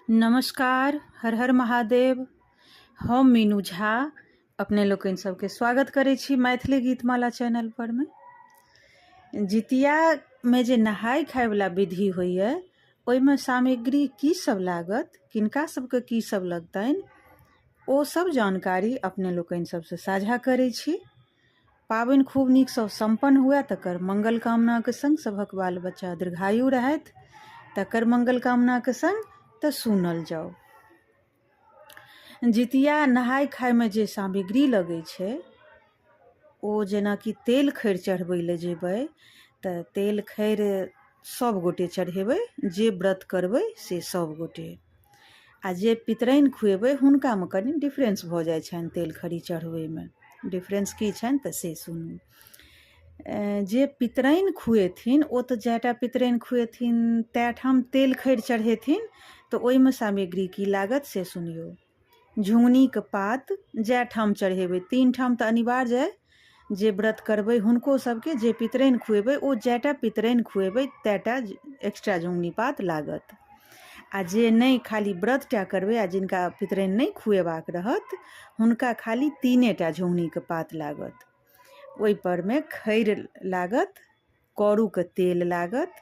नमस्कार, हर हर महादेव। हम मीनू झा अपने लोकनि सबके स्वागत करै छी मैथिली गीतमाला चैनल परमे। जितियामे जे नहाय खायवला विधि होइए ओहिमे सामग्री की सब लागत, किनका सबके की सब लगतनि, ओ सब जानकारी अपने लोकनि सबसँ साझा करै छी। पाबनि खूब नीकसँ सम्पन्न हुए तकर मंगल कामनाके सङ्ग, सभक बाल बच्चा दीर्घायु रहथि तकर मंगल कामनाके सङ्ग। तऽ सुनल जाउ। जितिया नहाय खायमे जे सामग्री लगै छै ओ जेनाकि तेल खरि चढ़बै लए जेबै तऽ तेल खरि सभ गोटे चढ़ेबै, जे व्रत करबै से सभ गोटे, आ जे पितराइन खुएबै हुनकामे कनि डिफरेंस भऽ जाइ छनि तेल खरी चढ़बैमे। डिफरेंस की छनि तऽ से सुनू। जे पितराइन खुएथिन ओ तऽ जएटा पितराइन खुएथिन तए ठाम तेल खरि चढ़ेथिन। तऽ ओहिमे सामग्री की लागत से सुनियौ। झुङ्गनीके पात जए ठाम चढ़ेबै, 3 ठाम तऽ अनिवार्य अइ, जे व्रत करबै हुनको सबके जे पितराइन खुएबै ओ जएटा पितराइन खुएबै तएटा एक्स्ट्रा झुङ्गनी पात लागत। आ जे नहि खाली व्रत टा करबै आ जिनका पितराइन नहि खुएबाक रहत हुनका खाली 3 टा झुङ्गनीके पात लागत। ओहिपर मे खैर लागत, करूके तेल लागत,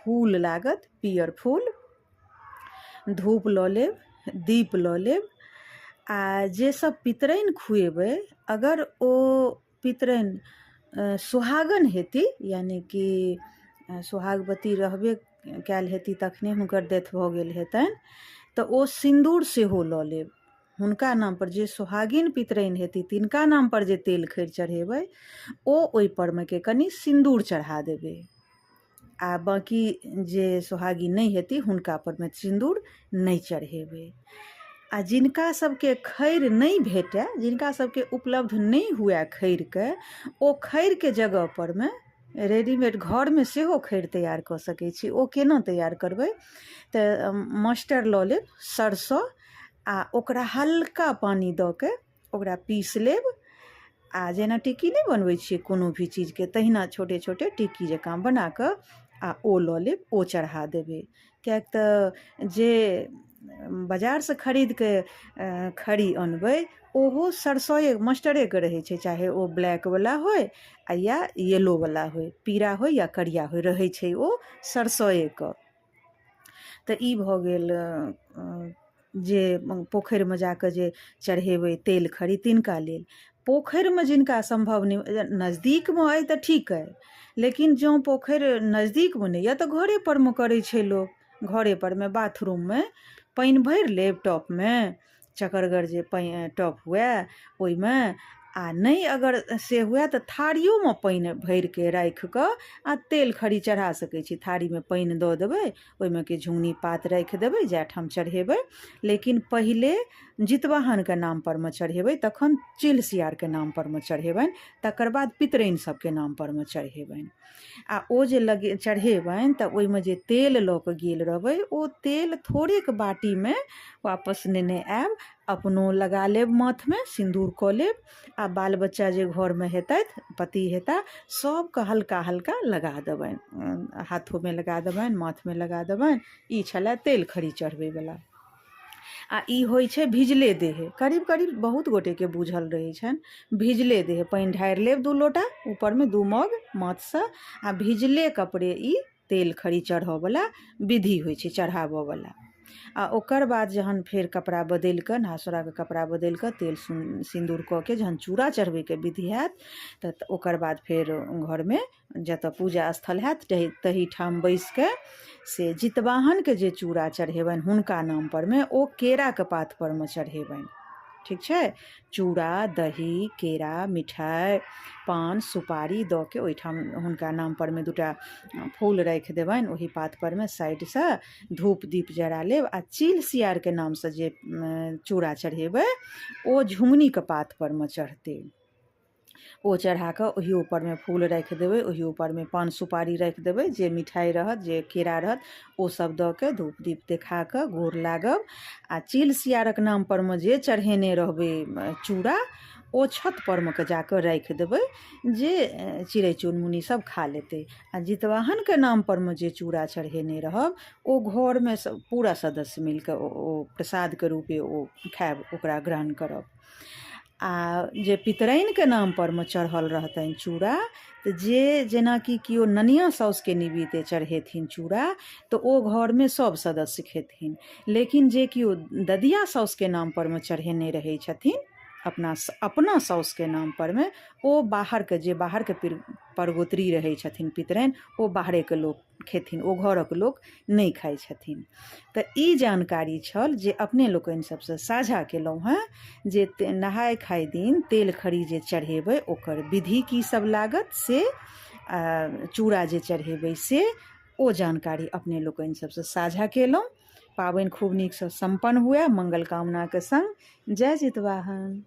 फूल लागत, पियर फूल, धूप लऽ लेब, दीप लऽ लेब। आ जे सब पितराइन खुएबै, अगर ओ पितराइन सुहागन हेती, यानि कि सुहागवती रहबे कयल हेती तखने हुनकर डेथ भऽ गेल हेतनि, तऽ ओ सिन्दूर सेहो लऽ लेब। हुनका नामपर जे सोहागिन पितराइन हेती तिनका नामपर जे तेल खरि चढ़ेबै ओ ओहिपरमे के कनि सिन्दूर चढ़ा देबै, आ बाँकी जे सोहागिन नहि हेती हुनका परमे सिन्दूर नहि चढ़ेबै। आ जिनका सबके खरि नहि भेटए, जिनका सबके उपलब्ध नहि हुए खरिके, ओ खरिके जगह परमे रेडीमेड घरमे सेहो खरि तैयार कऽ सकै छी। ओ केना तैयार करबै तऽ मस्टर लऽ लेब, सरसो, आ ओकरा हल्का पानि दऽ के ओकरा पीस लेब, आ जेना टिक्की नहि बनबै छियै कोनो भी चीजके तहिना छोटे छोटे टिक्की जकाँ बना कऽ आ ओ लऽ लेब, ओ चढ़ा देबै। किएक तऽ जे बाजारसँ खरीदके खरी अनबै ओहो सरसोए मस्टरेके रहै छै, चाहे ओ ब्लैकवला होइ आ या येलोवला होइ, पीरा होइ या करिया होइ, रहै छै ओ सरसोएके। तऽ ई भऽ गेल जे पोखरिमे जाकऽ जे चढ़ेबै तेल खरी तिनका लेल। पोखरिमे जिनका सम्भव नहि, नजदीकमे अइ तऽ ठीक अइ, लेकिन जँ पोखरि नजदीकमे नहि यऽ तऽ घरेपर मे करै छै लोक। घरेपर मे बाथरूममे पानि भरि लेब टपमे, चकरगर जे पानि टप हुए ओहिमे, आ नहि अगर से हुए तऽ थारियोमे पानि भरिके राखि कऽ आ तेल खरी चढ़ा सकै छी। थारीमे पानि दऽ देबै, ओहिमे कि झुङ्गनी पात राखि देबै जाहि ठाम चढ़ेबै, लेकिन पहिले जितवाहनके नामपर मे चढ़ेबै, तखन चील सियारके नामपर मे चढ़ेबनि, तकर बाद पितराइन सबके नामपर मे चढ़ेबनि। आ ओ जे लगे चढ़ेबनि तऽ ओहिमे जे तेल लऽ कऽ गेल रहबै ओ तेल थोड़ेक बाटीमे वापस नेने आयब, अपनो लगा लेब, माथमे सिन्दूर कऽ लेब, आ बाल बच्चा जे घरमे हेतथि, पति हेता, सबके हल्का हल्का लगा देबनि, हाथोमे लगा देबनि, माथमे लगा देबनि। ई छलै तेल खरी चढ़बैवला। आ ई होइ छै भिजले देहे, करीब करीब बहुत गोटेके बूझल रहै छनि। भिजले देहे पानि ढारि लेब 2 लोटा ऊपरमे, 2 मग माथसँ, आ भिजले कपड़े ई तेल खरी चढ़ऽवला विधि होइ छै, चढ़ाबऽवला। आ ओकर बाद जहन फेर कपड़ा बदलि कऽ, नहा सोना कऽ कपड़ा बदलि कऽ, तेल सिन्दूर कऽ के जहन चूड़ा चढ़बैके विधि हैत तऽ ओकर बाद फेर घरमे जतऽ पूजा स्थल हैत तही ठाम बैसिके से जितवाहनके जे चूड़ा चढ़ेबनि हुनका नामपरमे ओ केराके पातपरमे चढ़ेबनि। ठीक छै? चूड़ा दही केरा मिठाइ पान सुपारी दऽ के ओहिठाम हुनका नामपरमे 2टा फूल राखि देबनि ओहि पातपरमे साइडसँ, धूप दीप जरा लेब। आ चील सियारके नामसँ जे चूड़ा चढ़ेबै ओ झुङ्गनीके पातपरमे चढ़तै। ओ चढ़ा कऽ ओहि ऊपरमे फूल राखि देबै, ओहि ऊपरमे पान सुपारी राखि देबै, जे मिठाइ रहत, जे केरा रहत, ओ सब दऽ के धूप दीप देखा कऽ गोर लागब। आ चील सियारक नामपर मे जे चढ़ेने रहबै चूड़ा ओ छत परमे के जाकऽ राखि देबै जे चिड़ै चुनमुनी सब खा लेतै। आ जितवाहनके नाम परमे जे चूड़ा चढ़ेने रहब ओ घरमे पूरा सदस्य मिलकऽ ओ प्रसादके रूपे ओ खायब, ओकरा ग्रहण करब। आ जे पितराइनके नाम परमे चढ़ल रहतनि चूड़ा, तऽ जे जेनाकि केओ ननिया साउसके निमित्ते चढ़ेथिन चूड़ा, तऽ ओ घरमे सभ सदस्य खेथिन। लेकिन जे केओ ददिया साउसके नाम परमे चढ़ेने रहै छथिन अपना अपना साउसके नाम परमे, ओ बाहरके जे बाहरके परगोत्री रहै छथिन पितराइन, ओ बाहरेके लोक खेथिन, ओ घरक लोक नहि खाइ छथिन। तऽ ई जानकारी छल जे अपने लोकनि सबसँ साझा केलहुँ हेँ जे नहाय खाय दिन तेल खरी जे चढ़ेबै ओकर विधि की सब लागत से, आ चूड़ा जे चढ़ेबै से, ओ जानकारी अपने लोकनि सबसँ साझा केलहुँ। पाबनि खूब नीकसँ सम्पन्न हुए, मङ्गल कामनाके सङ्ग। जय जितवाहन।